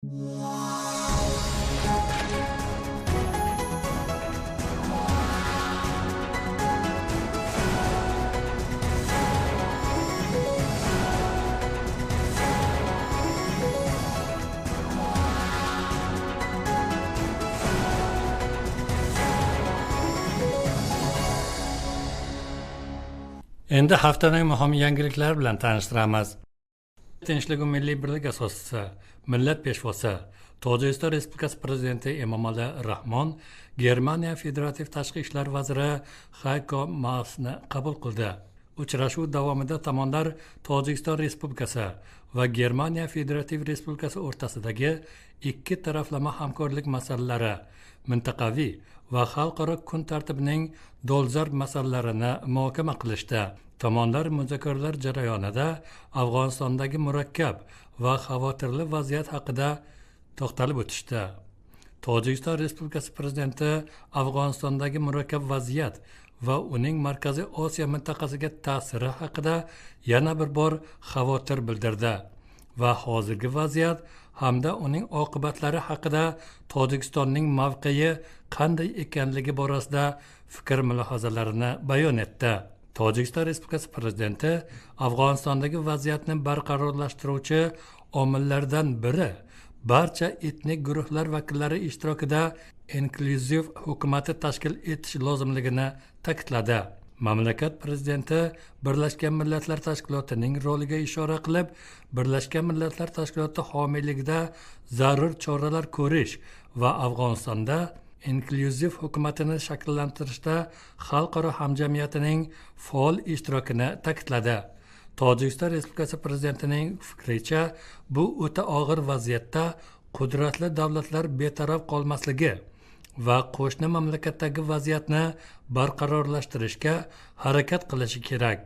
Endi haftaning muhim yangiliklari bilan tanishtiramiz. Tinchlik va milliy birlik asoschisi, millat peshvosi, Tojikiston Respublikasi prezidenti Emomali Rahmon Germaniya Federativ tashqi ishlar vaziri Hayko Maasni qabul qildi. Uchrashuv davomida tomonlar Tojikiston Respublikasi va Germaniya Federativ Respublikasi o'rtasidagi ikki taraflama hamkorlik masalalari, mintaqaviy va xalqaro kun tartibining dolzarb masalalarini muhokama qilishdi. Tomonlar muzokaralar jarayonida Afg'onistondagi murakkab va xavotirli vaziyat haqida to'xtalib o'tishdi. Tojikiston Respublikasi prezidenti Afg'onistondagi murakkab vaziyat va uning Markaziy Osiyo mintaqasiga ta'siri haqida yana bir bor xavotir bildirdi va hozirgi vaziyat hamda uning oqibatlari haqida Tojikistonning mavqei qanday ekanligi borasida fikr mulohazalarini bayon etdi. Tojikiston Respublikasi prezidenti Afg'onistondagi vaziyatni barqarorlashtiruvchi omillardan biri barcha etnik guruhlar vakillari ishtirokida inklyuziv hukumati tashkil etish lozimligini ta'kidladi. Mamlakat prezidenti Birlashgan Millatlar Tashkilotining roliga ishora qilib, Birlashgan Millatlar Tashkiloti homiyligida zarur choralar ko'rish va Afg'onistonda inklyuziv hukumatini shakllantirishda xalqaro hamjamiyatining faol ishtirokini ta'kidladi. Tojikiston Respublikasi prezidentining fikricha, bu o'ta og'ir vaziyatda qudratli davlatlar betaraf qolmasligi va qo'shni mamlakatdagi vaziyatni barqarorlashtirishga harakat qilishi kerak.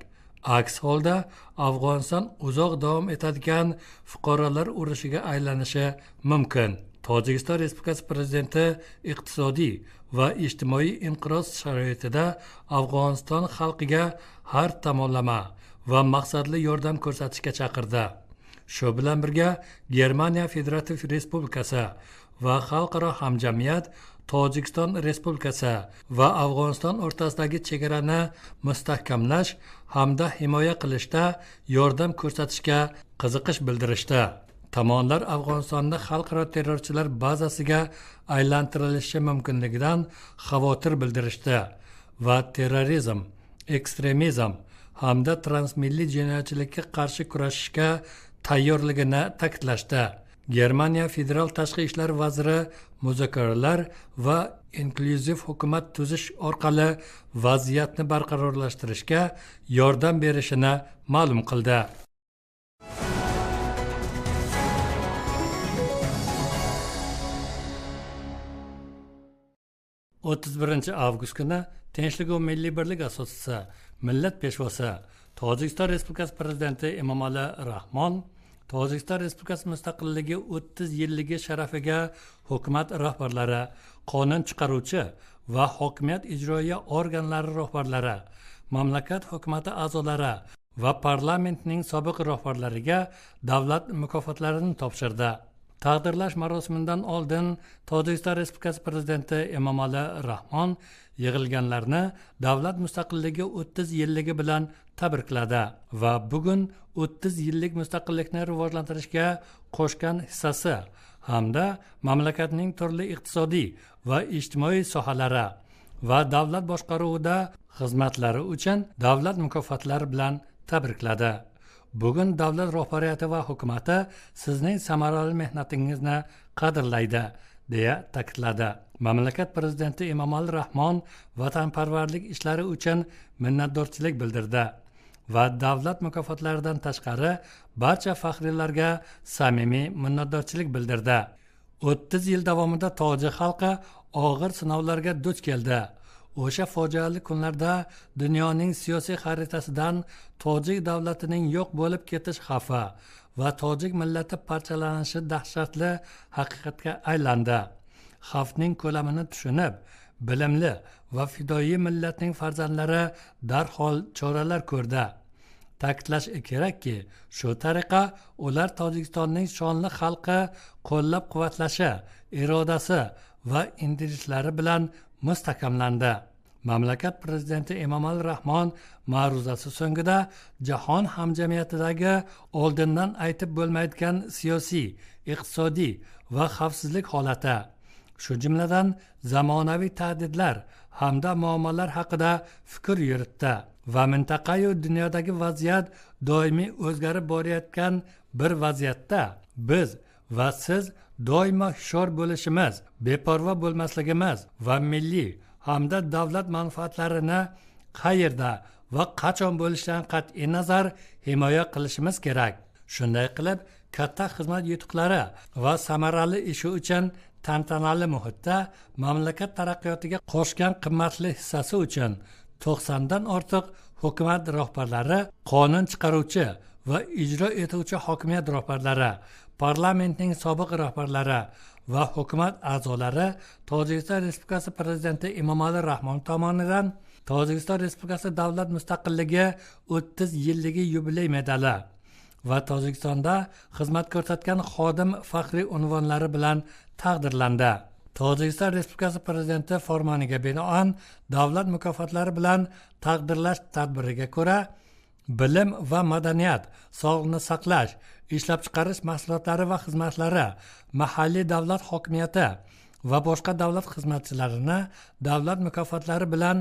Aks holda Afg'oniston uzoq davom etadigan fuqarolar urushiga aylanishi mumkin. Tojikiston Respublikasi prezidenti iqtisodiy va ijtimoiy inqiroz sharoitida Afg'oniston xalqiga har tomonlama va maqsadli yordam ko'rsatishga chaqirdi. Shu bilan birga Germaniya Federativ Respublikasi va xalqaro hamjamiyat Tojikiston Respublikasi va Afg'oniston o'rtasidagi chegarani mustahkamlash hamda himoya qilishda yordam ko'rsatishga qiziqish bildirishdi. Tomonlar Afg'onistonni xalqaro terrorchilar bazasiga aylantirilishi mumkinligidan xavotir bildirishdi va terrorizm, ekstremizm hamda transmilliy jinoyatchilikka qarshi kurashishga tayyorligini ta'kidlashdi. Germaniya Federal tashqi ishlar vaziri muzokaralar va inklyuziv hukumat tuzish orqali vaziyatni barqarorlashtirishga yordam berishini ma'lum qildi. 31 avgust kuni Tinchlik va milliy birlik asoschisi, millat peshvosi, Tojikiston Respublikasi prezidenti Emomali Rahmon Tojikiston Respublikasi mustaqilligi 30 yilligi sharafiga hukumat rahbarlari, qonun chiqaruvchi va hokimiyat ijroiya organlari rahbarlari, mamlakat hukumati a'zolari va parlamentning sobiq rahbarlariga davlat mukofotlarini topshirdi. Taqdirlash marosimidan oldin Tojikiston Respublikasi prezidenti Emomali Rahmon yig'ilganlarni davlat mustaqilligi 30 yilligi bilan tabrikladi va bugun 30 yillik mustaqillikni rivojlantirishga qo'shgan hissasi hamda mamlakatning turli iqtisodiy va ijtimoiy sohalari va davlat boshqaruvida xizmatlari uchun davlat mukofotlari bilan tabrikladi. Bugun davlat rahbariyati va hukumati sizning samarali mehnatingizni qadrlaydi, deya ta'kidladi. Mamlakat prezidenti Emomali Rahmon vatanparvarlik ishlari uchun minnatdorchilik bildirdi va davlat mukofotlaridan tashqari barcha faxriylarga samimiy minnatdorchilik bildirdi. 30 yil davomida tojik xalqi og'ir sinovlarga duch keldi. O'sha fojiali kunlarda dunyoning siyosiy xaritasidan tojik davlatining yo'q bo'lib ketish xavfi va tojik millati parchalanishi dahshatli haqiqatga aylandi. Xavfning ko'lamini tushunib, bilimli va fidoyi millatning farzandlari darhol choralar ko'rdi. Ta'kidlash kerakki, shu tariqa ular Tojikistonning shonli xalqi qo'llab-quvvatlashi, irodasi va intilishlari bilan mustahkamlandi. Mamlakat prezidenti Emomali Rahmon ma'ruzasi so'ngida jahon hamjamiyatidagi oldindan aytib bo'lmaydigan siyosiy, iqtisodiy va xavfsizlik holati, shu jumladan zamonaviy tahdidlar hamda muammolar haqida fikr yuritdi va mintaqayu dunyodagi vaziyat doimiy o'zgarib borayotgan bir vaziyatda biz va siz doimo hushyor bo'lishimiz, beparvo bo'lmasligimiz va milliy hamda davlat manfaatlarini qayerda va qachon bo'lishidan qat'iy nazar himoya qilishimiz kerak. Shunday qilib, katta xizmat yutuqlari va samarali ishi uchun tantanali muhitda mamlakat taraqqiyotiga qo'shgan qimmatli hissasi uchun 90 dan ortiq hukumat rahbarlari, qonun chiqaruvchi va ijro etuvchi hokimiyat rahbarlari, parlamentning sobiq rahbarlari va hukumat a'zolari Tojikiston Respublikasi prezidenti Emomali Rahmon tomonidan Tojikiston Respublikasi davlat mustaqilligi 30 yilligi yubiley medali va Tojikistonda xizmat ko'rsatgan xodim faxriy unvonlari bilan taqdirlandi. Tojikiston Respublikasi prezidenti farmoniga binoan davlat mukofotlari bilan taqdirlash tadbiriga ko'ra bilim va madaniyat, sog'liqni saqlash, ishlab chiqarish mahsulotlari va xizmatlari, mahalliy davlat hokimiyati va boshqa davlat xizmatchilarini davlat mukofotlari bilan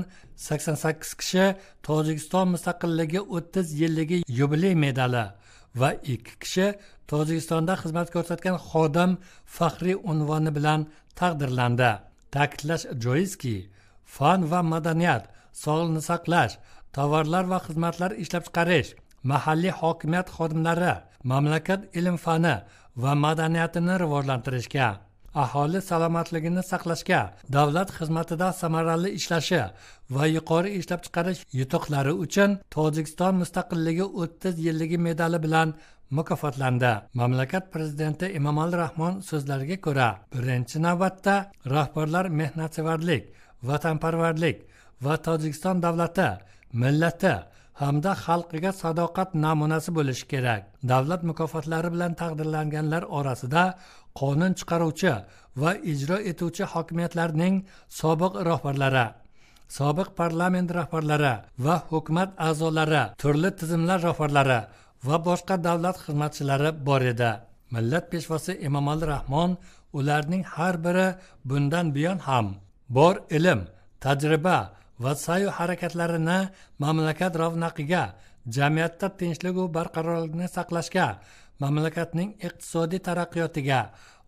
88 kishi Tojikiston mustaqilligi 30 yilligi yubiley medali va 2 kishi Tojikistonda xizmat ko'rsatgan xodim faxriy unvoni bilan taqdirlandi. Ta'kidlash joizki, fan va madaniyat, sog'liqni saqlash, tovarlar va xizmatlar ishlab chiqarish, mahalliy hokimiyat xodimlari mamlakat ilm-fani va madaniyatini rivojlantirishga, aholi salomatligini saqlashga, davlat xizmatida samarali ishlashi va yuqori ishlab chiqarish yutuqlari uchun Tojikiston mustaqilligi 30 yilligi medali bilan mukofotlandi. Mamlakat prezidenti Emomali Rahmon so'zlariga ko'ra, birinchi navbatda rahbarlar mehnatsevarlik, vatanparvarlik va Tojikiston davlati, millati hamda xalqiga sadoqat namunasi bo'lishi kerak. Davlat mukofotlari bilan taqdirlanganlar orasida qonun chiqaruvchi va ijro etuvchi hokimiyatlarning sobiq rahbarlari, sobiq parlament rahbarlari va hukumat a'zolari, turli tizimlar rahbarlari va boshqa davlat xizmatchilari bor edi. Millat peshvosi Emomali Rahmon ularning har biri bundan buyon ham bor ilm, tajriba va sa'y harakatlarini mamlakat ravnaqiga, jamiyatda tinchlik va barqarorlikni saqlashga, mamlakatning iqtisodiy taraqqiyotiga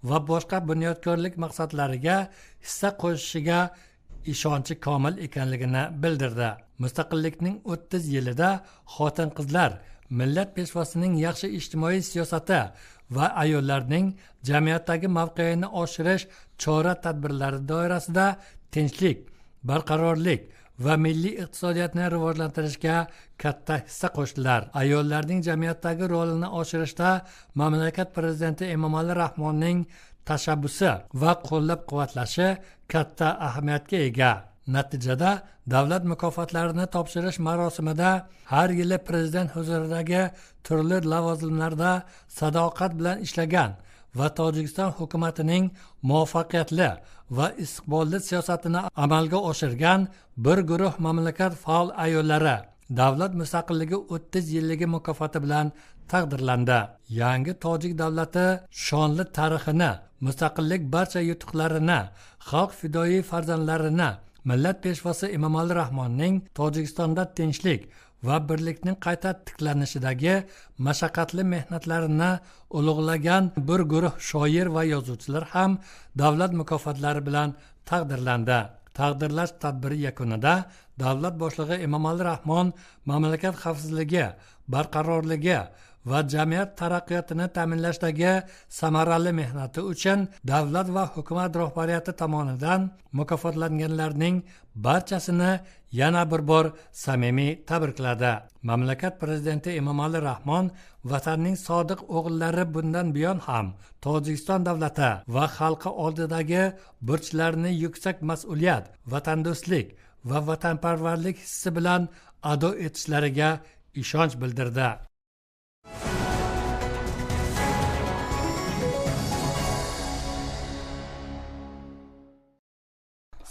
va boshqa bunyodkorlik maqsadlariga hissa qo'shishiga ishonchi komil ekanligini bildirdi. Mustaqillikning 30 yilida xotin-qizlar millat peshvosining yaxshi ijtimoiy siyosati va ayollarning jamiyatdagi mavqeini oshirish chora-tadbirlari doirasida tinchlik, barqarorlik va milliy iqtisodiyotni rivojlantirishga katta hissa qo'shdilar. Ayollarning jamiyatdagi rolini oshirishda mamlakat prezidenti Emomali Rahmonning tashabbusi va qo'llab-quvvatlashi katta ahamiyatga ega. Natijada davlat mukofotlarini topshirish marosimida har yili prezident huzuridagi turli lavozimlarda sadoqat bilan ishlagan va Tojikiston hukumatining muvaffaqiyatli va istiqbolli siyosatini amalga oshirgan bir guruh mamlakat faol ayollari davlat mustaqilligi 30 yilligi mukofoti bilan taqdirlandi. Yangi tojik davlati shonli tarixini, mustaqillik barcha yutuqlarini, xalq fidoyi farzandlarini millat peshvosi Emomali Rahmonning Tojikistonda tinchlik va birlikning qayta tiklanishidagi mashaqqatli mehnatlarini ulug'lagan bir guruh shoir va yozuvchilar ham davlat mukofotlari bilan taqdirlandi. Taqdirlash tadbiri yakunida davlat boshlig'i Emomali Rahmon mamlakat xavfsizligi, barqarorligi va jamiyat taraqqiyotini ta'minlashdagi samarali mehnati uchun davlat va hukumat rahbariyati tomonidan mukofotlanganlarning barchasini yana bir bor samimiy tabrikladi. Mamlakat prezidenti Emomali Rahmon vatanning sodiq o'g'illari bundan buyon ham Tojikiston davlati va xalqi oldidagi burchlarini yuksak mas'uliyat, vatando'stlik va vatanparvarlik hissi bilan ado etishlariga ishonch bildirdi.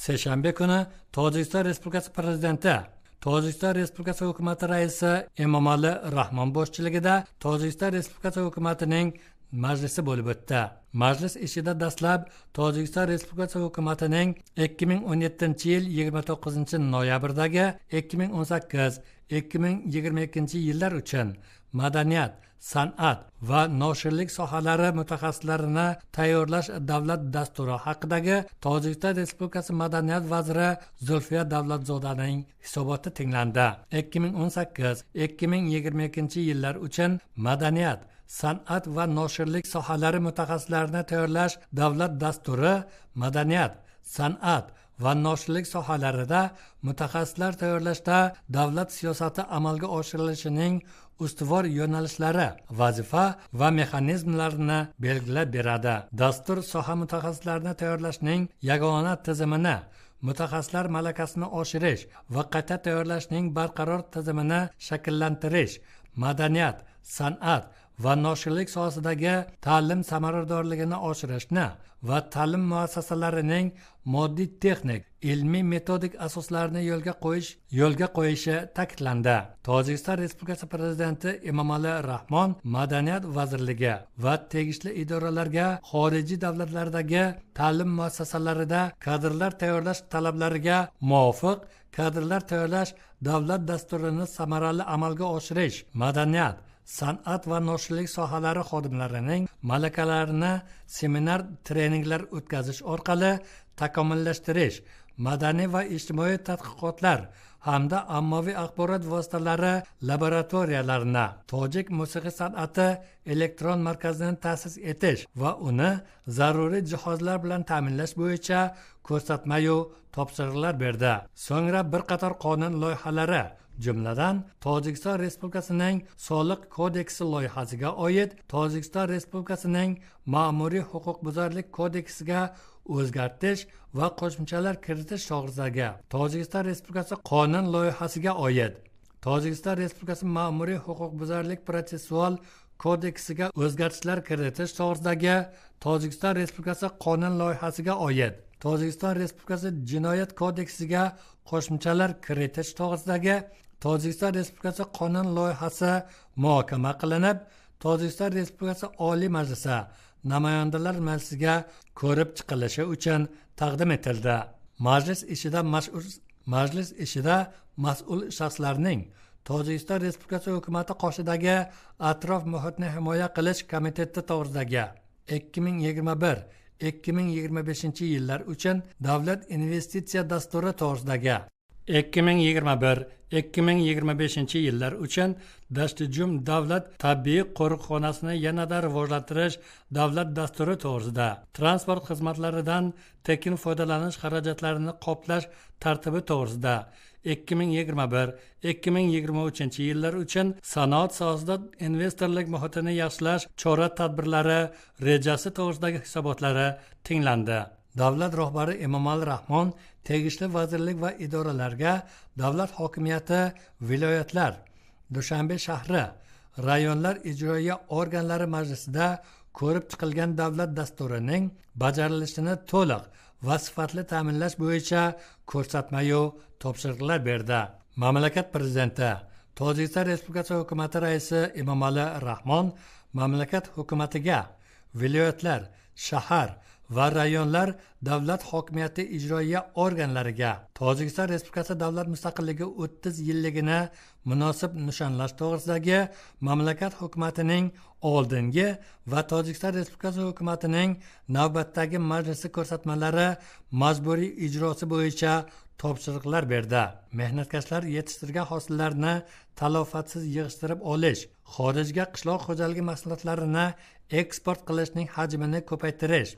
Seshanba kuni Tojikiston Respublikasi Prezidenti, Tojikiston Respublikasi hukumati raisi Emomali Rahmon boshchiligida Tojikiston Respublikasi hukumatining majlisi bo'lib o'tdi. Majlis ishida dastlab Tojikiston Respublikasi hukumatining 2017-yil 29-noyabrdagi 2018-2022 yillar uchun madaniyat, san'at va noshirlik sohalari mutaxassislarini tayyorlash davlat dasturi haqidagi Tojikiston Respublikasi Madaniyat vaziri Zulfiya Davlatzodaning hisoboti tinglandi. 2018-2022 yillar uchun madaniyat, san'at va noshirlik sohalari mutaxassislarini tayyorlash davlat dasturi madaniyat, san'at va noshirlik sohalarida mutaxassislar tayyorlashda davlat siyosati amalga oshirilishining ustuvor yo'nalishlari, vazifa va mexanizmlarini belgilab beradi. Dastur soha mutaxassislarini tayyorlashning yagona tizimini, mutaxassislar malakasini oshirish va qayta tayyorlashning barqaror tizimini shakllantirish, madaniyat, san'at va noshirlik sohasidagi ta'lim samaradorligini oshirishni va ta'lim muassasalarining moddiy texnik, ilmiy metodik asoslarini yo'lga qo'yishi ta'kidlandi. Tojikiston Respublikasi Prezidenti Emomali Rahmon Madaniyat vazirligi va tegishli idoralarga xorijiy davlatlardagi ta'lim muassasalarida kadrlar tayyorlash talablariga muvofiq kadrlar tayyorlash davlat dasturini samarali amalga oshirish, madaniyat, san'at va noshirlik sohalari xodimlarining malakalarini seminar treninglar o'tkazish orqali takomillashtirish, madaniy va ijtimoiy tadqiqotlar hamda ommaviy axborot vositalari laboratoriyalarini, tojik musiqiy san'ati elektron markazini ta'sis etish va uni zaruriy jihozlar bilan ta'minlash bo'yicha ko'rsatmayu topshiriqlar berdi. So'ngra bir qator qonun loyihalari, jumladan Tojikiston Respublikasining Soliq kodeksi loyihasiga oid Tojikiston Respublikasining Ma'muriy huquqbuzarlik kodeksiga o'zgartish va qo'shimchalar kiritish to'g'risidagi Tojikiston Respublikasi qonun loyihasiga oid Tojikiston Respublikasi Ma'muriy huquqbuzarlik protsessual kodeksiga o'zgartishlar kiritish to'g'risidagi Tojikiston Respublikasi qonun loyihasiga oid Tojikiston Respublikasi Jinoyat kodeksiga qo'shimchalar kiritish to'g'risidagi Tojikiston Respublikasi qonun loyihasi muhokama qilinib, Tojikiston Respublikasi Oliy Majlisi Namoyandalar Majlisiga ko'rib chiqilishi uchun taqdim etildi. Majlis ishida mas'ul shaxslarning Tojikiston Respublikasi hukumati qoshidagi atrof muhitni himoya qilish komiteti to'g'risidagi 2021-2025 yillar uchun davlat investitsiya dasturi to'g'risidagi 2021-2025 yillar uchun Dashtijum davlat tabiiy qo'riqxonasini yanada rivojlantirish davlat dasturi to'g'risida, transport xizmatlaridan tekin foydalanish xarajatlarini qoplash tartibi to'g'risida 2021-2023 yillar uchun sanoat sohasida investorlik muhitini yaxshilash chora-tadbirlari rejasi to'g'risidagi hisobotlari tinglandi. Davlat rahbari Emomali Rahmon tegishli vazirlik va idoralarga davlat hokimiyati, viloyatlar, Dushanbe shahri, rayonlar ijroiya organlari majlisida ko'rib chiqilgan davlat dasturining bajarilishini to'liq va sifatli ta'minlash bo'yicha ko'rsatmayu topshiriqlar berdi. Mamlakat prezidenti, Tojikiston Respublikasi hukumati raisi Emomali Rahmon mamlakat hukumatiga, viloyatlar, shahar va rayonlar davlat hokimiyati ijroiya organlariga Tojikiston Respublikasi davlat mustaqilligi 30 yilligini munosib nishonlash to'g'risidagi mamlakat hukumatining oldingi va Tojikiston Respublikasi hukumatining navbatdagi majlisi ko'rsatmalari majburiy ijrosi bo'yicha topshiriqlar berdi. Mehnatkashlar yetishtirgan hosillarni talofatsiz yig'ishtirib olish, xorijga qishloq xo'jaligi mahsulotlarini eksport qilishning hajmini ko'paytirish,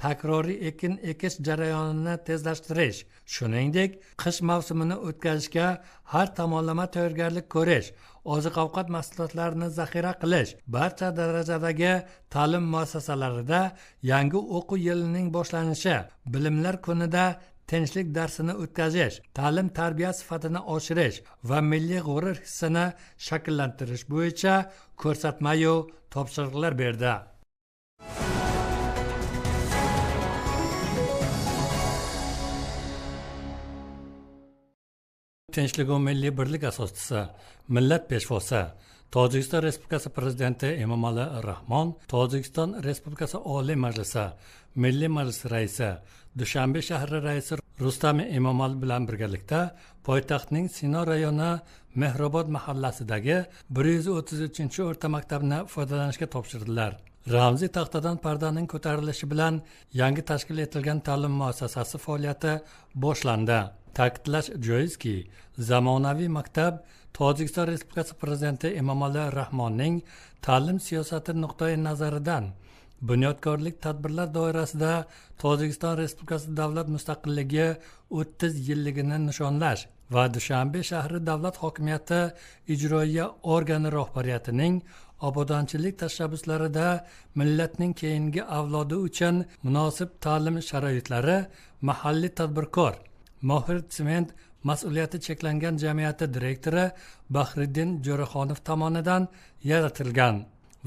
takroriy ekin ekish jarayonini tezlashtirish, shuningdek, qish mavsumini o'tkazishga har tomonlama tayyorgarlik ko'rish, oziq-ovqat mahsulotlarini zaxira qilish, barcha darajadagi ta'lim muassasalarida yangi o'quv yilining boshlanishi, bilimlar kunida tinchlik darsini o'tkazish, ta'lim tarbiya sifatini oshirish va milliy g'urur hissini shakllantirish bo'yicha ko'rsatmayu topshiriqlar berdi. Tinchlik va milliy birlik asoschisi, millat peshvosi, Tojikiston Respublikasi Prezidenti Emomali Rahmon, Tojikiston Respublikasi Oliy Majlisi Milliy Majlisi raisi, Dushanbe shahri raisi Rustam Emomali bilan birgalikda poytaxtning Sino rayoni Mehrobod mahallasidagi 133-o'rta maktabni foydalanishga topshirdilar. Ramziy taxtadan pardaning ko'tarilishi bilan yangi tashkil etilgan ta'lim muassasasi faoliyati boshlandi. Ta'kidlash joizki, zamonaviy maktab Tojikiston Respublikasi Prezidenti Emomali Rahmonning ta'lim siyosati nuqtai nazaridan bunyodkorlik tadbirlar doirasida Tojikiston Respublikasi davlat mustaqilligi 30 yilligini nishonlash va Dushanbe shahri davlat hokimiyati ijroiya organi rahbariyatining obodonchilik tashabbuslarida millatning keyingi avlodi uchun munosib ta'lim sharoitlari mahalliy tadbirkor Mohir Sement mas'uliyati cheklangan jamiyati direktori Bahriddin Jo'raxonov tomonidan yaratilgan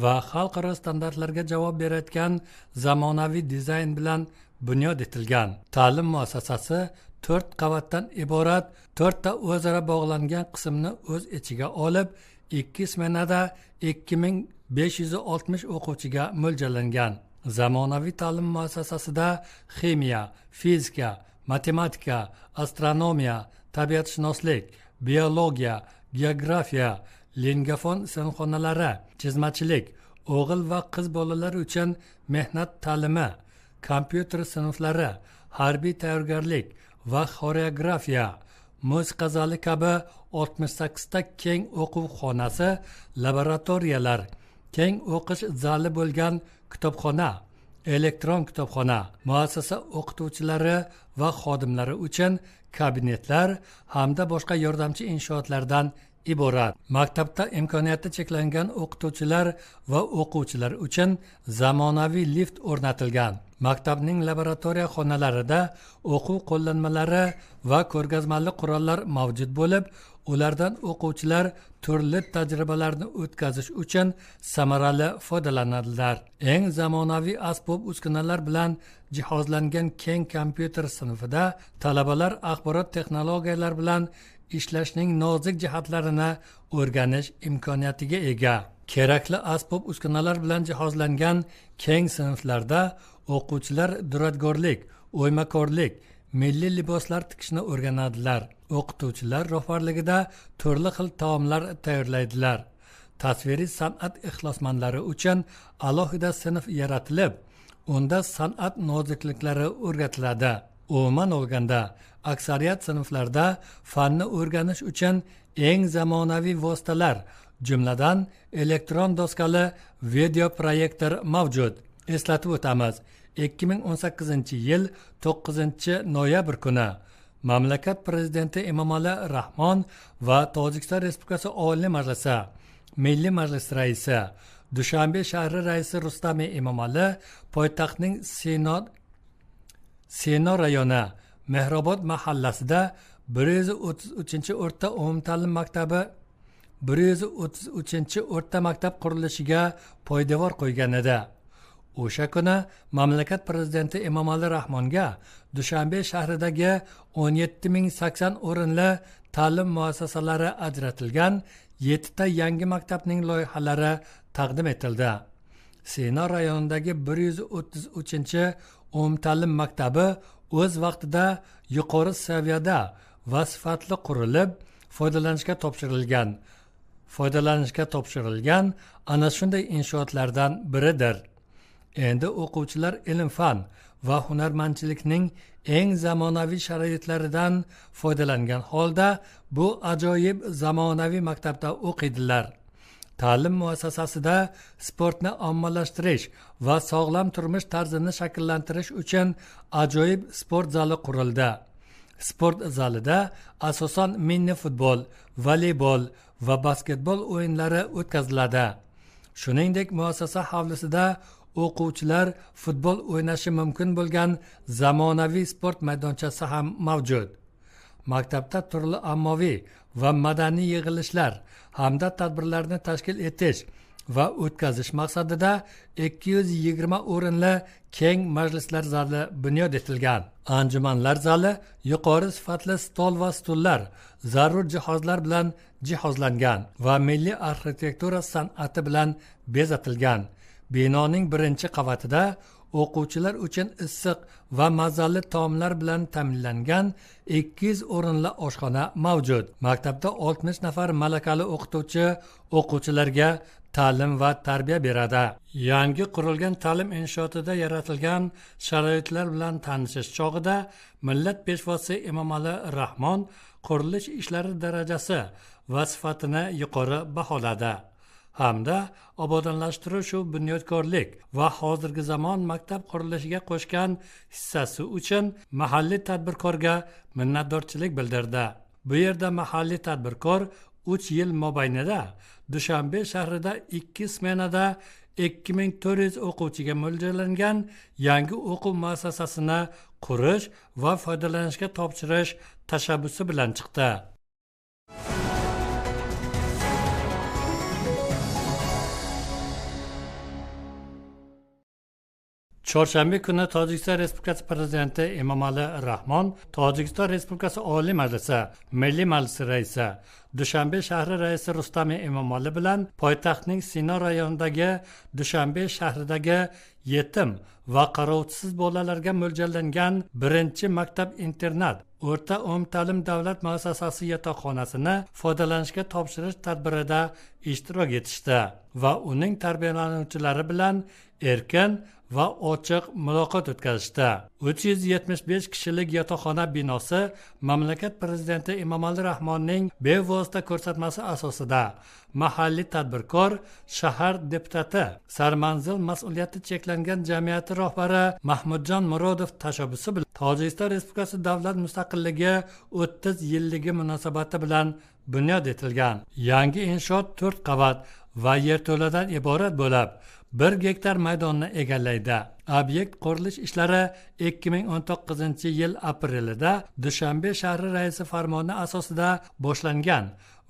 va xalqaro standartlarga javob berayotgan zamonaviy dizayn bilan bunyod etilgan. Ta'lim muassasasi 4 qavatdan iborat 4 ta o'zaro bog'langan qismni o'z ichiga olib, 2 smenada 2560 o'quvchiga mo'ljallangan. Zamonaviy ta'lim muassasasida ximiya, fizika, matematika, astronomiya, tabiatshunoslik, biologiya, geografiya, lingafon sinfxonalari, chizmachilik, o'g'il va qiz bolalar uchun mehnat ta'limi, kompyuter sinflari, harbiy tayyorgarlik va xoreografiya, musiqa zali kabi 68 ta keng o'quv xonasi, laboratoriyalar, keng o'qish zali bo'lgan kutubxona, elektron kutubxona, muassasa o'qituvchilari va xodimlari uchun kabinetlar hamda boshqa yordamchi inshootlardan iborat. Maktabda imkoniyati cheklangan o'qituvchilar va o'quvchilar uchun zamonaviy lift o'rnatilgan. Maktabning laboratoriya xonalarida o'quv qo'llanmalari va ko'rgazmali qurollar mavjud bo'lib, ulardan o'quvchilar turli tajribalarni o'tkazish uchun samarali foydalanadilar. Eng zamonaviy asbob-uskunalar bilan jihozlangan keng kompyuter sinfida talabalar axborot texnologiyalari bilan ishlashning nozik jihatlarini o'rganish imkoniyatiga ega. Kerakli asbob-uskunalar bilan jihozlangan keng sinflarda o'quvchilar duradgorlik, o'ymakorlik, milliy liboslar tikishni o'rganadilar. O'qituvchilar rahbarligida turli xil taomlar tayyorlaydilar. Tasviriy san'at ixlosmandlari uchun alohida sinf yaratilib, unda san'at nozikliklari o'rgatiladi. Umuman olganda, aksariyat sinflarda fanni o'rganish uchun eng zamonaviy vositalar, jumladan elektron doskali video proyektor mavjud. Eslatib o'tamiz, 2018-yil 9-noyabr kuni mamlakat prezidenti Emomali Rahmon va Tojikiston Respublikasi Oliy Majlisi Milliy Majlis raisi, Dushanbe shahri raisi Rustam Emomali poytaxtning Sino rayoni Mehrobod mahallasida 133-o'rta umumta'lim maktabi 133-o'rta maktab qurilishiga poydevor qo'ygan edi. O'sha kuni mamlakat prezidenti Emomali Rahmonga Dushanbe shahridagi 17080 o'rinli ta'lim muassasalari ajratilgan 7 ta yangi maktabning loyihalari taqdim etildi. Sino rayonidagi 133-umumta'lim maktabi o'z vaqtida yuqori saviyada va sifatli qurilib, foydalanishga topshirilgan ana shunday inshootlardan biridir. Endi o'quvchilar ilm-fan va hunarmandchilikning eng zamonaviy sharoitlaridan foydalangan holda bu ajoyib zamonaviy maktabda o'qiydilar. Ta'lim muassasasida sportni ommalashtirish va sog'lom turmush tarzini shakllantirish uchun ajoyib sport zali qurildi. Sport zalida asosan mini futbol, voleybol va basketbol o'yinlari o'tkaziladi. Shuningdek, muassasa hovlisida o'quvchilar futbol o'ynashi mumkin bo'lgan zamonaviy sport maydonchasi ham mavjud. Maktabda turli ommaviy va madaniy yig'ilishlar hamda tadbirlarni tashkil etish va o'tkazish maqsadida 220 o'rinli keng majlislar zali bunyod etilgan. Anjumanlar zali yuqori sifatli stol va stullar, zarur jihozlar bilan jihozlangan va milliy arxitektura san'ati bilan bezatilgan. Binoning birinchi qavatida o'quvchilar uchun issiq va mazali taomlar bilan ta'minlangan 200 o'rinli oshxona mavjud. Maktabda 60 nafar malakali o'qituvchi o'quvchilarga ta'lim va tarbiya beradi. Yangi qurilgan ta'lim inshootida yaratilgan sharoitlar bilan tanishish chog'ida millat peshvosi Emomali Rahmon qurilish ishlari darajasi va sifatini yuqori baholadi hamda obodonlashtirish va bunyodkorlik va hozirgi zamon maktab qurilishiga qo'shgan hissasi uchun mahalliy tadbirkorga minnatdorchilik bildirdi. Bu yerda mahalliy tadbirkor 3 yil mobaynida Dushanbe shahrida 2 smenada 2400 o'quvchiga mo'ljallangan yangi o'quv muassasasini qurish va foydalanishga topshirish tashabbusi bilan chiqdi. Chorshanba kuni Tojikiston Respublikasi Prezidenti Emomali Rahmon Tojikiston Respublikasi Oliy Majlisi Milliy Majlisi raisi, Dushanbe shahri raisi Rustami Emomali bilan poytaxtning Sino rayonidagi Dushanbe shahridagi yetim va qarovchisiz bolalarga mo'ljallangan birinchi maktab-internat o'rta umumta'lim davlat muassasasi yotoqxonasini foydalanishga topshirish tadbirida ishtirok etishdi va uning tarbiyalanuvchilari bilan erkin va ochiq muloqot o'tkazishdi. 375 kishilik yotoqxona binosi mamlakat prezidenti Emomali Rahmonning bevosita ko'rsatmasi asosida mahalliy tadbirkor, shahar deputati, Sarmanzil mas'uliyati cheklangan jamiyati rahbari Mahmudjon Murodov tashabbusi bilan Tojikiston Respublikasi davlat mustaqilligi 30 yilligi munosabati bilan bunyod etilgan. Yangi inshoot 4 qavat va yerto'ladan iborat bo'lib, 1 gektar maydonni egallaydi. Obyekt qurilish ishlari 2019-yil aprelida Dushanbe shahri raisi farmoni asosida boshlangan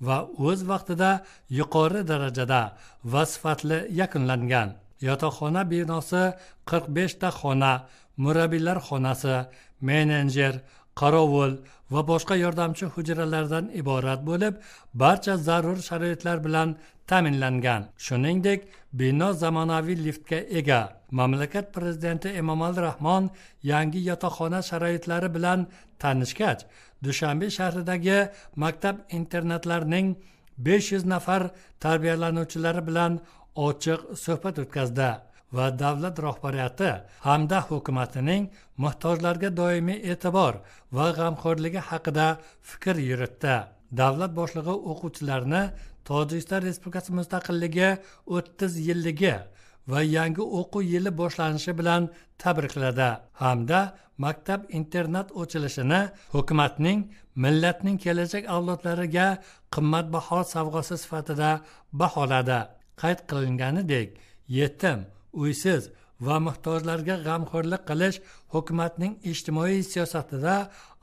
va o'z vaqtida yuqori darajada va sifatli yakunlangan. Yotoqxona binosi 45 ta xona, murabbiylar xonasi, menejer, qorovul va boshqa yordamchi hujralardan iborat bo'lib, barcha zarur sharoitlar bilan ta'minlangan. Shuningdek, bino zamonaviy liftga ega. Mamlakat prezidenti Emomali Rahmon yangi yotoqxona sharoitlari bilan tanishgach, Dushanbe shahridagi maktab-internatlarning 500 nafar tarbiyalanuvchilari bilan ochiq suhbat o'tkazdi va davlat rahbariyati hamda hukumatining muhtojlarga doimiy e'tibor va g'amxo'rligi haqida fikr yuritdi. Davlat boshlig'i o'quvchilarni Tojikiston Respublikasi mustaqilligi 30 yilligi va yangi o'quv yili boshlanishi bilan tabrikladi hamda maktab-internat ochilishini hukumatning millatning kelajak avlodlariga qimmatbaho sovg'asi sifatida baholadi. Qayd qilinganidek, yetim, uysiz va muhtojlarga g'amxo'rlik qilish hukumatning ijtimoiy siyosatida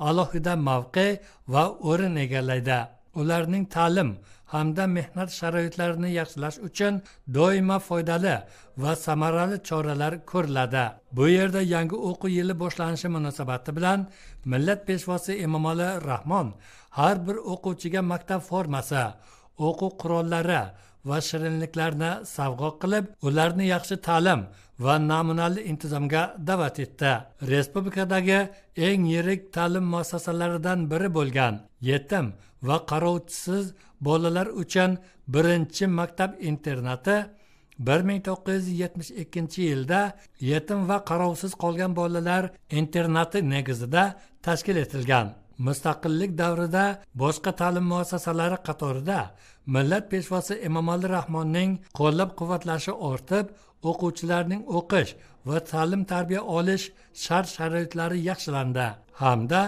alohida mavqe va o'rin egallaydi. Ularning ta'lim hamda mehnat sharoitlarini yaxshilash uchun doimo foydali va samarali choralar ko'riladi. Bu yerda yangi o'quv yili boshlanishi munosabati bilan millat peshvosi Emomali Rahmon har bir o'quvchiga maktab formasi, o'quv qurollari va shirinliklarni sovg'a qilib, ularni yaxshi ta'lim va namunali intizomga da'vat etdi. Respublikadagi eng yirik ta'lim muassasalaridan biri bo'lgan yetim va qarovchisiz bolalar uchun birinchi maktab internati 1972-yilda yetim va qarovsiz qolgan bolalar internati negizida tashkil etilgan. Mustaqillik davrida boshqa ta'lim muassasalari qatorida millat peshvosi Emomali Rahmonning qo'llab-quvvatlashi ortib, o'quvchilarning o'qish va ta'lim-tarbiya olish shart-sharoitlari yaxshilandi hamda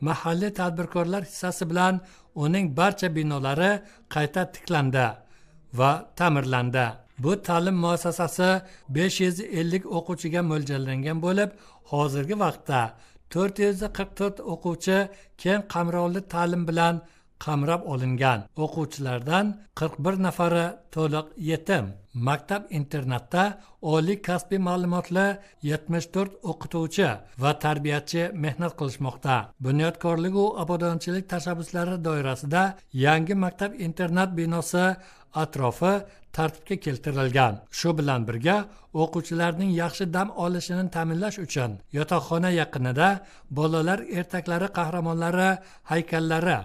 mahalliy tadbirkorlar hissasi bilan uning barcha binolari qayta tiklandi va ta'mirlandi. Bu ta'lim muassasasi 550 o'quvchiga mo'ljallangan bo'lib, hozirgi vaqtda 444 o'quvchi keng qamrovli ta'lim bilan qamrab olingan. O'quvchilardan 41 nafari to'liq yetim. Maktab internatda oliy kasbiy ma'lumotli 74 o'qituvchi va tarbiyachi mehnat qilishmoqda. Bunyodkorlik va obodonchilik tashabbuslari doirasida yangi maktab internat binosi atrofi tartibga keltirilgan. Shu bilan birga o'quvchilarning yaxshi dam olishini ta'minlash uchun yotoqxona yaqinida bolalar ertaklari qahramonlari haykallari,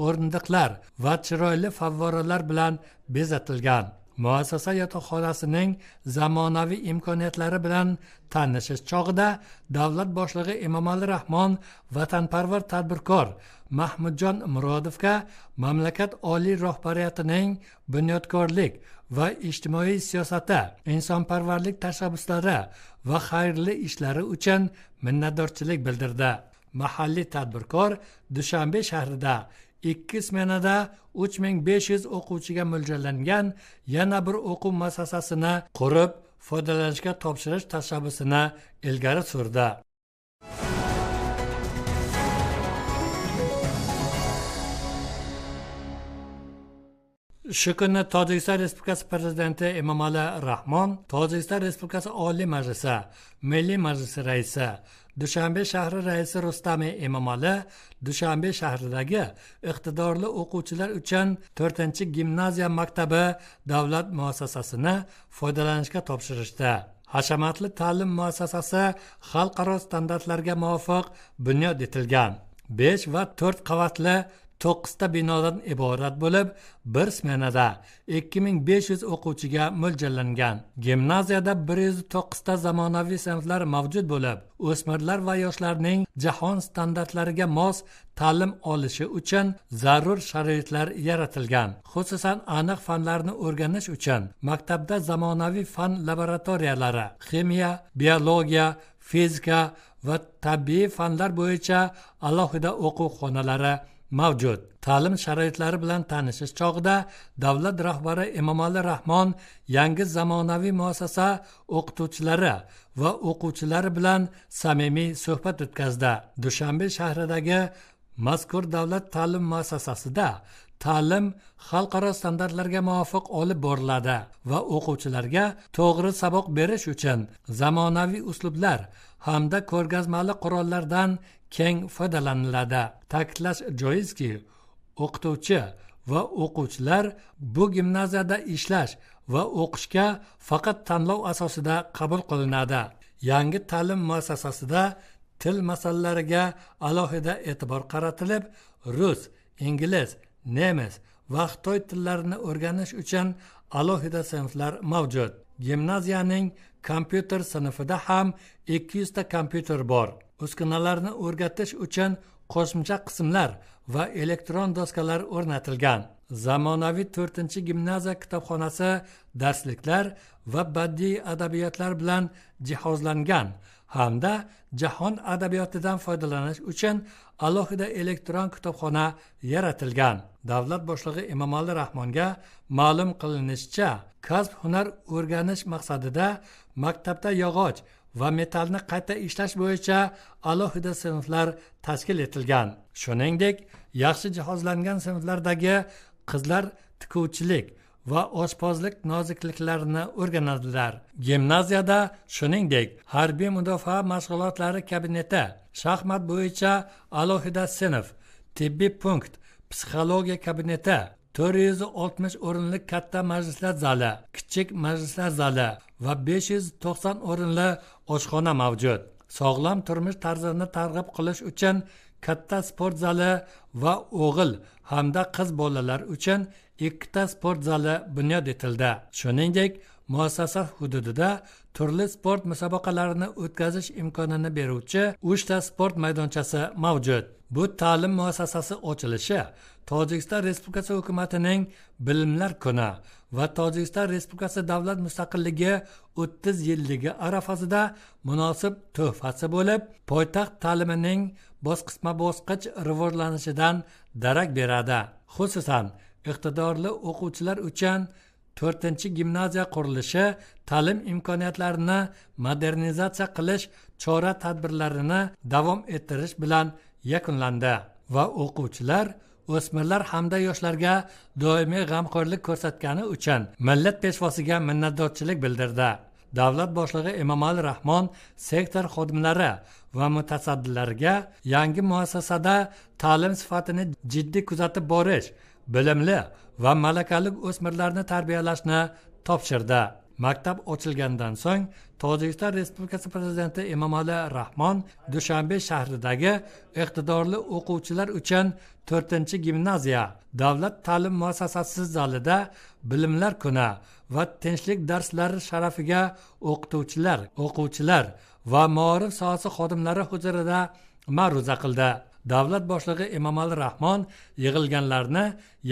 o'rindiqlar va chiroyli favvoralar bilan bezatilgan. Muassasa yotoqxonasining zamonaviy imkoniyatlari bilan tanishish chog'ida davlat boshlig'i Emomali Rahmon vatanparvar tadbirkor Mahmudjon Murodovga mamlakat oliy rahbariyatining bunyodkorlik va ijtimoiy siyosati, insonparvarlik tashabbuslari va xayrli ishlari uchun minnatdorchilik bildirdi. Mahalliy tadbirkor Dushanbe shahrida 2 smenada 3500 o'quvchiga mo'ljallangan yana bir o'quv muassasasini qurib, foydalanishga topshirish tashabbusini ilgari surdi. Shu kuni Tojikiston Respublikasi Prezidenti Emomali Rahmon Tojikiston Respublikasi Oliy Majlisi Milliy Majlisi raisi, Dushanbe shahri raisi Rustami Emomali Dushanbe shahridagi iqtidorli o'quvchilar uchun 4-gimnaziya maktabi davlat muassasasini foydalanishga topshirishdi. Hashamatli ta'lim muassasasi xalqaro standartlarga muvofiq bunyod etilgan. 5 va 4 qavatli 9 ta binodan iborat bo'lib, bir smenada 2500 o'quvchiga mo'ljallangan. Gimnaziyada 109 ta zamonaviy sinflar mavjud bo'lib, o'smirlar va yoshlarning jahon standartlariga mos ta'lim olishi uchun zarur sharoitlar yaratilgan. Xususan, aniq fanlarni o'rganish uchun maktabda zamonaviy fan laboratoriyalari, ximiya, biologiya, fizika va tabiiy fanlar bo'yicha alohida o'quv xonalari mavjud. Ta'lim sharoitlari bilan tanishish chog'ida davlat rahbari Emomali Rahmon yangi zamonaviy muassasa o'qituvchilari va o'quvchilari bilan samimiy suhbat o'tkazdi. Dushanbe shahridagi mazkur davlat ta'lim muassasasida ta'lim xalqaro standartlarga muvofiq olib boriladi va o'quvchilarga to'g'ri saboq berish uchun zamonaviy uslublar hamda ko'rgazmali qurollardan keng foydalaniladi. Ta'kidlash joizki, o'qituvchi va o'quvchilar bu gimnaziyada ishlash va o'qishga faqat tanlov asosida qabul qilinadi. Yangi ta'lim muassasasida til masalalariga alohida e'tibor qaratilib, rus, ingliz, nemis va xitoy tillarini o'rganish uchun alohida sinflar mavjud. Gimnaziyaning kompyuter sinfida ham 200 ta kompyuter bor. Uskunalarni o'rgatish uchun qo'shimcha qismlar va elektron doskalar o'rnatilgan. Zamonaviy 4-gimnaziya kitobxonasi darsliklar va badiiy adabiyotlar bilan jihozlangan hamda jahon adabiyotidan foydalanish uchun alohida elektron kitobxona yaratilgan. Davlat boshlig'i Emomali Rahmonga ma'lum qilinishicha, kasb hunar o'rganish maqsadida maktabda yog'och va metallni qayta ishlash bo'yicha alohida sinflar tashkil etilgan. Shuningdek, yaxshi jihozlangan sinflardagi qizlar tikuvchilik va oshpazlik nozikliklarini o'rganadilar. Gimnaziyada shuningdek, harbiy mudofaa mashg'ulotlari kabineti, shaxmat bo'yicha alohida sinf, tibbiy punkt, psixologiya kabineti, 460 o'rinli katta majlislar zali, kichik majlislar zali va 590 o'rinli oshxona mavjud. Sog'lom turmush tarzini targ'ib qilish uchun katta sport zali va o'g'il hamda qiz bolalar uchun 2 ta sport zali bunyod etildi. Shuningdek, muassasa hududida turli sport musobaqalarini o'tkazish imkonini beruvchi 3 ta sport maydonchasi mavjud. Bu ta'lim muassasasi ochilishi Tojikiston Respublikasi hukumatining Bilimlar kuni va Tojikiston Respublikasi davlat mustaqilligi 30 yilligi arafasida munosib tuhfasi bo'lib, poytaxt ta'limining bosqichma-bosqich rivojlanishidan darak beradi. Xususan, iqtidorli o'quvchilar uchun 4-gimnaziya qurilishi ta'lim imkoniyatlarini modernizatsiya qilish chora tadbirlarini davom ettirish bilan yakunlandi va o'quvchilar, o'smirlar hamda yoshlarga doimiy g'amxo'rlik ko'rsatgani uchun millat peshvosiga minnatdorchilik bildirdi. Davlat boshlig'i Emomali Rahmon sektor xodimlari va mutasaddilariga yangi muassasada ta'lim sifatini jiddiy kuzatib borish, bilimli va malakali o'smirlarni tarbiyalashni topshirdi. Maktab ochilgandan so'ng Tojikiston Respublikasi prezidenti Emomali Rahmon Dushanbe shahridagi iqtidorli o'quvchilar uchun 4-gimnaziya davlat ta'lim muassasasi zalida Bilimlar kuni va tinchlik darslari sharafiga o'qituvchilar, o'quvchilar va maorif sohasi xodimlari huzurida ma'ruza qildi. Davlat boshlig'i Emomali Rahmon yig'ilganlarni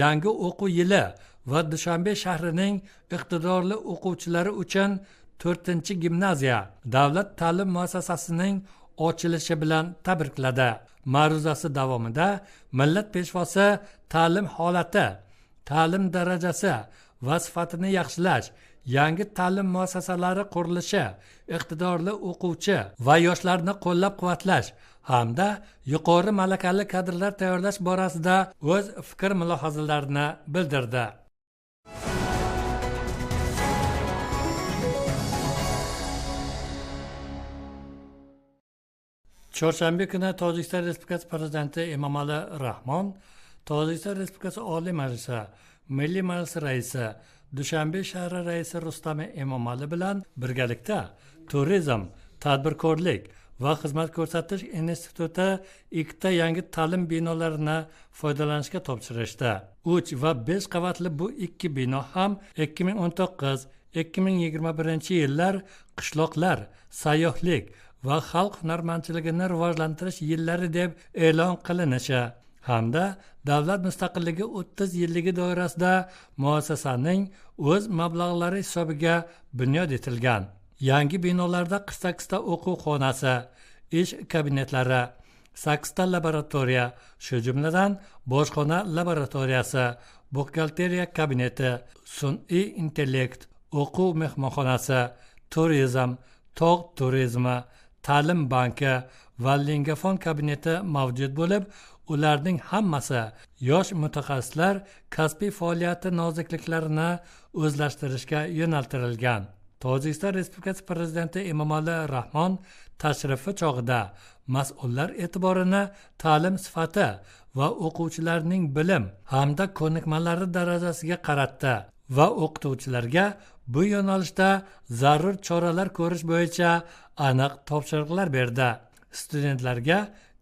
yangi o'quv yili va Dushanbe shahrining iqtidorli o'quvchilari uchun 4-gimnaziya davlat ta'lim muassasasining ochilishi bilan tabrikladi. Ma'ruzasi davomida millat peshvosi ta'lim holati, ta'lim darajasi va sifatini yaxshilash, yangi ta'lim muassasalari qurilishi, iqtidorli o'quvchi va yoshlarni qo'llab-quvvatlash hamda yuqori malakali kadrlar tayyorlash borasida o'z fikr mulohazalarini bildirdi. Chorshanba kuni Tojikiston Respublikasi prezidenti Emomali Rahmon Tojikiston Respublikasi Oliy Majlisi Milliy Majlisi raisi, Dushanbe shahri raisi Rustam Emomali bilan birgalikda turizm, tadbirkorlik va xizmat ko'rsatish instituti ikkita yangi ta'lim binolarini foydalanishga topshirishdi. 3 va 5 qavatli bu ikki bino ham 2019-2021 yillar qishloqlar, sayyohlik va xalq hunarmandchiligini rivojlantirish yillari deb e'lon qilinishi hamda davlat mustaqilligi 30 yilligi doirasida muassasaning o'z mablag'lari hisobiga bunyod etilgan. Yangi binolarda 48 ta o'quv xonasi, ish kabinetlari, 8 ta laboratoriya, shu jumladan bojxona laboratoriyasi, buxgalteriya kabineti, sun'iy intellekt, o'quv mehmonxonasi, turizm, tog' turizmi, ta'lim banki va lingafon kabineti mavjud bo'lib, ularning hammasi yosh mutaxassislar kasbiy faoliyati nozikliklarini o'zlashtirishga yo'naltirilgan. Tojikiston Respublikasi prezidenti Emomali Rahmon tashrifi chog'ida mas'ullar e'tiborini ta'lim sifati va o'quvchilarning bilim hamda ko'nikmalari darajasiga qaratdi va o'qituvchilarga bu yo'nalishda zarur choralar ko'rish bo'yicha aniq topshiriqlar berdi. Studentlarga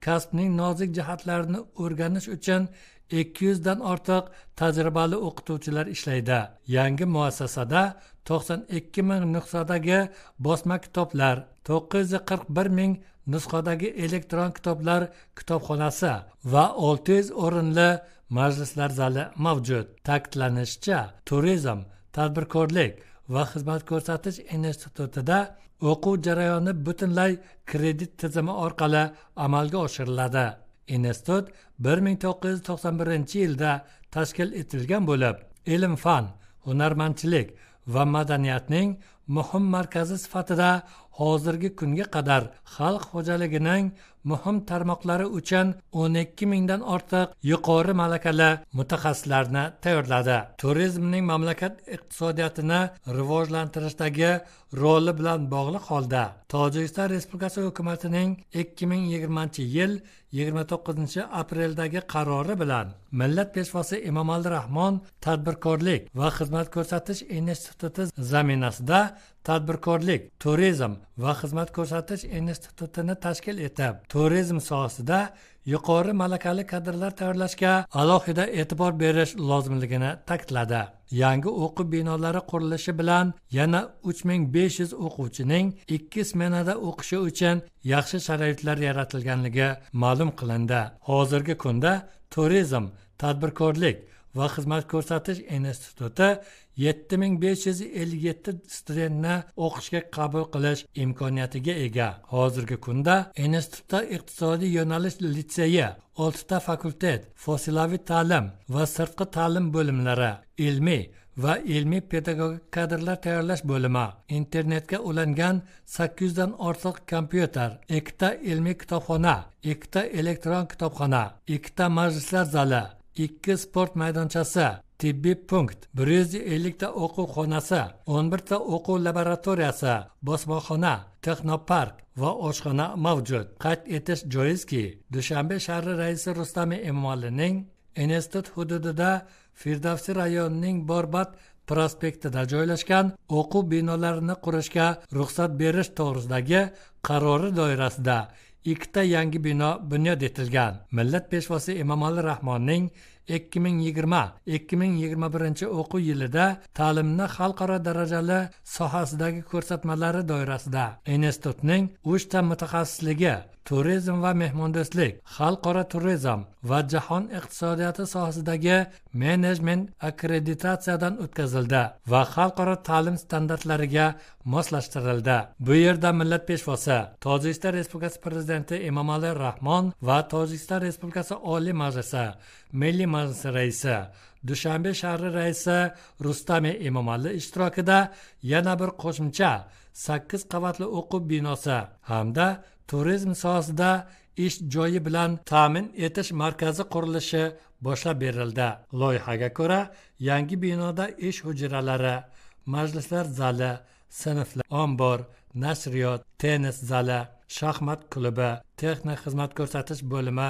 kasbning nozik jihatlarini o'rganish uchun 200 dan ortiq tajribali o'qituvchilar ishlaydi. Yangi muassasada 92 ming nusxadagi bosma kitoblar, 941 ming nusxadagi elektron kitoblar kitobxonasi va 600 o'rinli majlislar zali mavjud. Ta'kidlanishicha, turizm, tadbirkorlik va xizmat ko'rsatish institutida o'quv jarayoni butunlay kredit tizimi orqali amalga oshiriladi. Institut 1991-yilda tashkil etilgan bo'lib, ilm-fan, hunarmandchilik va madaniyatning muhim markazi sifatida hozirgi kunga qadar xalq xo'jaligining muhim tarmoqlari uchun 12 mingdan ortiq yuqori malakali mutaxassislarni tayyorladi. Turizmning mamlakat iqtisodiyotini rivojlantirishdagi roli bilan bog'liq holda Tojikiston Respublikasi hukumatining 2020-yil 29-apreldagi qarori bilan millat peshvosi Emomali Rahmon tadbirkorlik va xizmat ko'rsatish instituti zaminasida tadbirkorlik, turizm va xizmat ko'rsatish institutini tashkil etib, turizm sohasida yuqori malakali kadrlar tayyorlashga alohida e'tibor berish lozimligini ta'kidladi. Yangi o'quv binolari qurilishi bilan yana 3500 o'quvchining 2 smenada o'qishi uchun yaxshi sharoitlar yaratilganligi ma'lum qilindi. Hozirgi kunda turizm, tadbirkorlik va xizmat ko'rsatish instituti 7557 studentni o'qishga qabul qilish imkoniyatiga ega. Hozirgi kunda institutda iqtisodiy yo'nalish litseyi, 6 ta fakultet, fosilaviy ta'lim va sirtqi ta'lim bo'limlari, ilmiy va ilmiy pedagogik kadrlar tayyorlash bo'limi, internetga ulangan 800 dan ortiq kompyuter, 2 ta ilmiy kitobxona, 2 ta elektron kitobxona, 2 ta majlislar zali, 2 sport maydonchasi, tibbiy punkt, 150 ta o'quv xonasi, 11 ta o'quv laboratoriyasi, bosmaxona, texnopark va oshxona mavjud. Qayd etish joizki, Dushanbe shahri raisi Rustam Emomalining institut hududida Firdavsiy rayonining Borbat prospektida joylashgan o'quv binolarini qurishga ruxsat berish to'g'risidagi qarori doirasida 2 ta yangi bino bunyod etilgan. Millat peshvosi Emomali Rahmonning 2020-2021 o'quv yilida ta'limni xalqaro darajali sohasidagi ko'rsatmalari doirasida institutning 3 ta mutaxassisligi turizm va mehmondo'stlik, xalqaro turizm va jahon iqtisodiyoti sohasidagi menejment akkreditatsiyadan o'tkazildi va xalqaro ta'lim standartlariga moslashtirildi. Bu yerda millat peshvosi Tojikiston Respublikasi prezidenti Emomali Rahmon va Tojikiston Respublikasi Oliy Majlisi Milliy Majlisi raisi, Dushanbe shahri raisi Rustam Emomali ishtirokida yana bir qo'shimcha 8 qavatli o'quv binosi hamda turizm sohasida ish joyi bilan ta'min etish markazi qurilishi boshlab berildi. Loyihaga ko'ra, yangi binoda ish hujralari, majlislar zali, sinflar, ombor, nashriyot, tennis zali, shaxmat klubi, texnik xizmat ko'rsatish bo'limi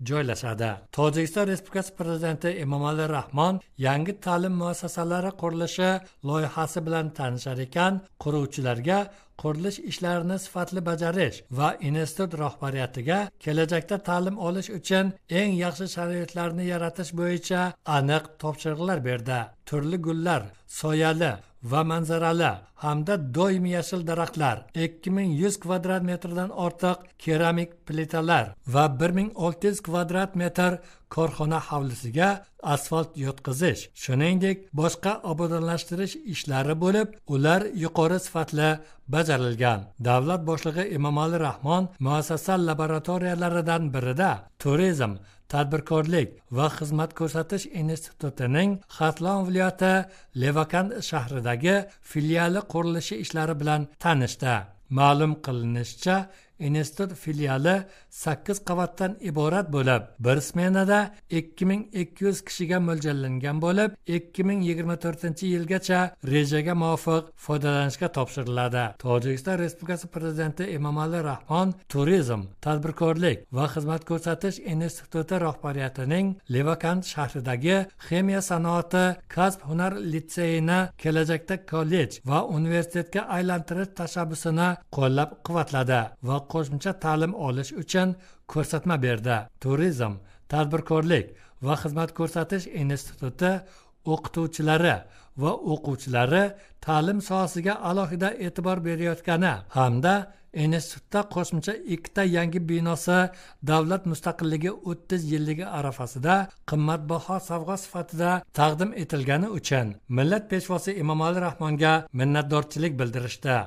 joylashadi. Tojikiston Respublikasi prezidenti Emomali Rahmon yangi ta'lim muassasalari qurilishi loyihasi bilan tanishar ekan, quruvchilarga qurilish ishlarini sifatli bajarish va institut rahbariyatiga kelajakda ta'lim olish uchun eng yaxshi sharoitlarni yaratish bo'yicha aniq topshiriqlar berdi. Turli gullar, soyali va manzarali hamda doimiy yashil daraxtlar, 2100 kvadrat metrdan ortiq keramik plitalar va 1600 kvadrat metr korxona hovlisiga asfalt yotqizish, shuningdek boshqa obodonlashtirish ishlari bo'lib, ular yuqori sifatli bajarilgan. Davlat boshlig'i Emomali Rahmon muassasa laboratoriyalaridan birida turizm, tadbirkorlik va xizmat ko'rsatish institutining Xatlon viloyati Levakand shahridagi filiali qurilishi ishlari bilan tanishdi. Ma'lum qilinishicha, institut filiali 8 qavatdan iborat bo'lib, bir smenada 2200 kishiga mo'ljallangan bo'lib, 2024-yilgacha rejaga muvofiq foydalanishga topshiriladi. Tojikiston Respublikasi prezidenti Emomali Rahmon turizm, tadbirkorlik va xizmat ko'rsatish instituti rahbariyatining Levakand shahridagi ximiya sanoati kasb hunar litseyini kelajakda kollej va universitetga aylantirish tashabbusini qo'llab-quvvatladi va qo'shimcha ta'lim olish uchun ko'rsatma berdi. Turizm, tadbirkorlik va xizmat ko'rsatish instituti o'qituvchilari va o'quvchilari ta'lim sohasiga alohida e'tibor berayotgani hamda institutda qo'shimcha 2 ta yangi binosi davlat mustaqilligi 30 yilligi arafasida qimmatbaho sovg'a sifatida taqdim etilgani uchun millat peshvosi Emomali Rahmonga minnatdorchilik bildirishdi.